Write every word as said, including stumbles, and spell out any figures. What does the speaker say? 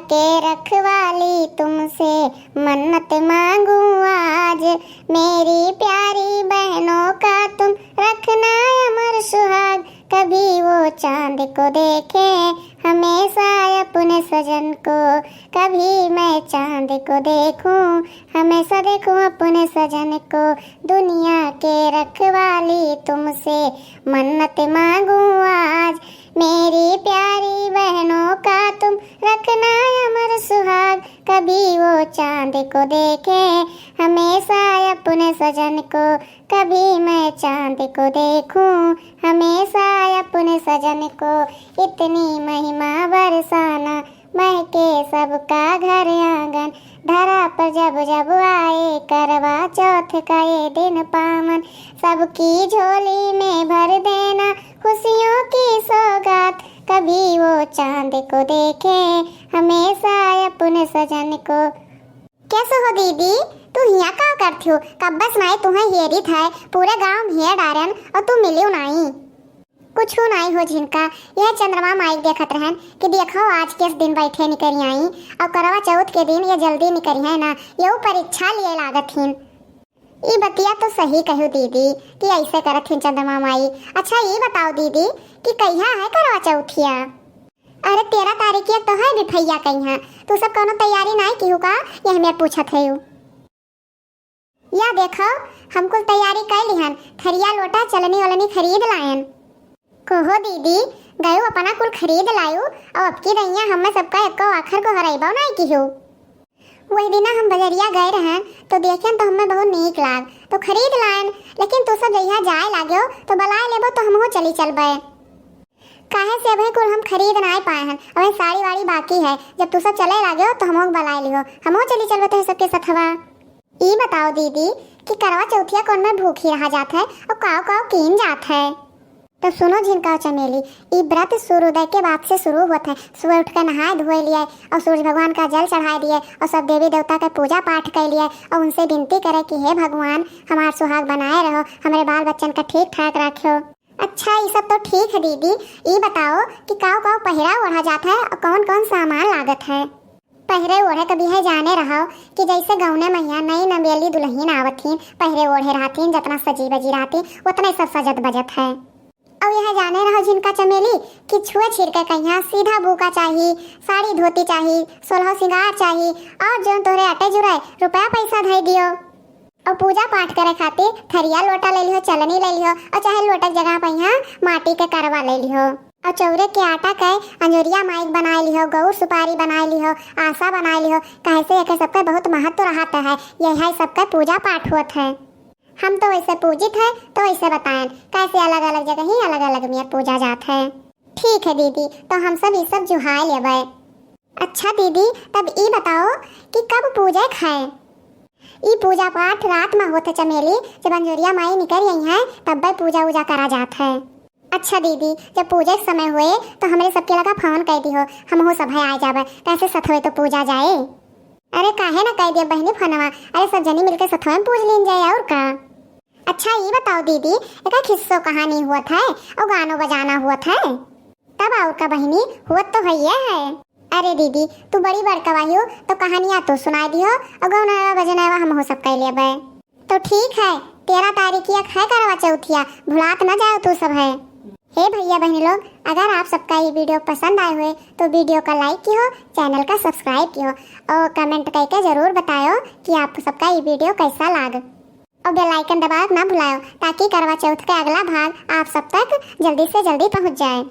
के रखवाली तुमसे मन्नत मांगू आज, मेरी प्यारी बहनों का तुम रखना अमर सुहाग। कभी वो चांद को देखे हमेशा अपने सजन को, कभी मैं चांद को देखूं हमेशा देखूं अपने सजन को। दुनिया के रखवाली तुमसे मन्नत मांगू आज, मेरी प्यारी बहनों का तुम रखना अमर सुहाग। कभी वो चांद को देखे हमेशा अपने सजन को, कभी मैं चांद को देखूं हमेशा अपने सजन को। इतनी महिमा बरसाना महके सबका घर आंगन, धरा पर जब जब आए करवा चौथ का ये दिन पावन, सबकी झोली में भर देना खुशियों की सौगात। कभी वो चांद को देखे हमेशा अपने सजन को। कैसे हो दीदी, तू हियाँ का करत हो? कब्बस माई तुहें हेरित है, पूरे गांव में हेर डारन और तू मिलियो नाई। कुछ नाई हो झिनका, यह चंद्रमा माई देखत रहन कि देखो आज केस दिन बैठे निकरि आई और करवा चौथ के दिन ये जल्दी निकरिहैं ना, यहू परीक्षा लिए लागत हिन। ई बतिया तो सही कहू दीदी कि ऐसे करत हिन चंद्रमा माई। अच्छा ई बताओ दीदी कि कहिया है करवा चौथिया? अरे तेरह तारीखिया तो है बिफैया कहिया, तू सब कौनो तैयारी नाई किहू का, यह मेर पूछत है यू। या देखो, हम कुल तैयारी कइ लिहन, थरिया लोटा चलनी वलनी खरीद लायन। कहो दीदी, गयो अपना कुल खरीद लायू, और अबकी दइया हमें सबका एको आखर को हरइबो नाई किहू। वही दिना हम बजरिया गए रहन, तो देखेन तो हमें बहुत नीक लाग, तो खरीद लायन, लेकिन तू सब जइहा जाए लाग्यो, तो बलाए लेबो तो हमहू चली चलबे। काहे से अबे कुल हम खरीद नाई पाए हन, अबे साड़ी वाड़ी बाकी है, जब तू सब चले लाग्यो तो हमहू बलाए लिहो, हमहू चली चलबे तो सबके सथवा। ई बताओ दीदी कि करवा चौथिया कौन में भूखी रहा जात है और काव काव कीन जात है? तो सुनो झिनका चमेली, ई व्रत सूर्योदय के बाद से शुरू होत है। सुबह उठ के नहाए धोए लिए और सूरज भगवान का जल चढ़ाए दिए और सब देवी देवता के पूजा पाठ कर लिए और उनसे विनती करे कि हे भगवान, हमार सुहाग बनाए रहो, हमरे बाल बच्चन का ठीक ठाक रखो। अच्छा, ई सब तो ठीक है दीदी, ई बताओ कि काव काव पहिरा ओढ़ा जात है और कौन कौन सामान लागत है? पहिरे ओढ़े क भी है जाने रहो कि जैसे गौने मैया नई नवेली दुलहिन आवत हीं, पहिरे ओढ़े रहत हीं, जतना सजी बजी रहत हीं, उतने सब सजत बजत है। और यह जाने रहो झिनका चमेली कि छुए छिर के कहिया सीधा बूका चाही, साड़ी धोती चाही, सोलहो सिंगार चाही, और जौन तोहरे अटे जुरे रुपया पैसा धई दियो। और पूजा पाठ करे खातिर थरिया लोटा ले लिहो, चलनी ले लिहो, और चाहे लोटा के जगह पे यहाँ माटी के करवा ले लिहो। और चौरे के आटा के अंजोरिया माइक बनाए लिहो, गौर सुपारी बनाए लिहो, आशा बनाए लिहो, काहे से एके सबके बहुत महत्व रहत है। यही सबके पूजा पाठ होत है। हम तो वैसे पूजित है तो वैसे बताएन, कैसे अलग अलग जगह ही अलग अलग मेर पूजा जात है। ठीक है दीदी, तो हम सब ये सब जुहाए लेबे। अच्छा दीदी, तब ई बताओ कि कब पूजे खाए? ई पूजा पाठ रात में होत है चमेली, जब अंजोरिया माई निकल गई हैं, तब्बे पूजा उजा करा जात है। अच्छा दीदी, जब पूजे के समय हुए तो हमरे सबके लगा फोन कर दिहो, हमहू सब है आ जाबे, कैसे सथवे तो पूजा जाए। अरे काहे ना कह दिया बहनी फोनवा, अरे सब जनी मिलके सथवे में पूज लीन जाए और का। अच्छा ई बताओ दीदी, एक खिस्सो कहानी हुआ था और गानो बजाना हुआ था, तब और का बहनी हुआ तो है ये है। अरे दीदी, तू बड़ी बड़का बाहियो, तो कहानिया तू सुनाई दिहो, और गौना बजनावा हमहू सब कइ लेबे। तो ठीक है, तेरह तारीखिया है करवा चौथिया, भुलात न जाओ तू सब है। हे भैया बहनी लोग, अगर आप सबका ये video पसंद आए हुए तो video का like किहो, channel का subscribe किहो और comment करके जरूर बतायो कि आप सबका ये video कैसा लाग। और bell icon दबाओ ना भुलायो, ताकि करवा चौथ का अगला भाग आप सब तक जल्दी से जल्दी पहुँच जाए।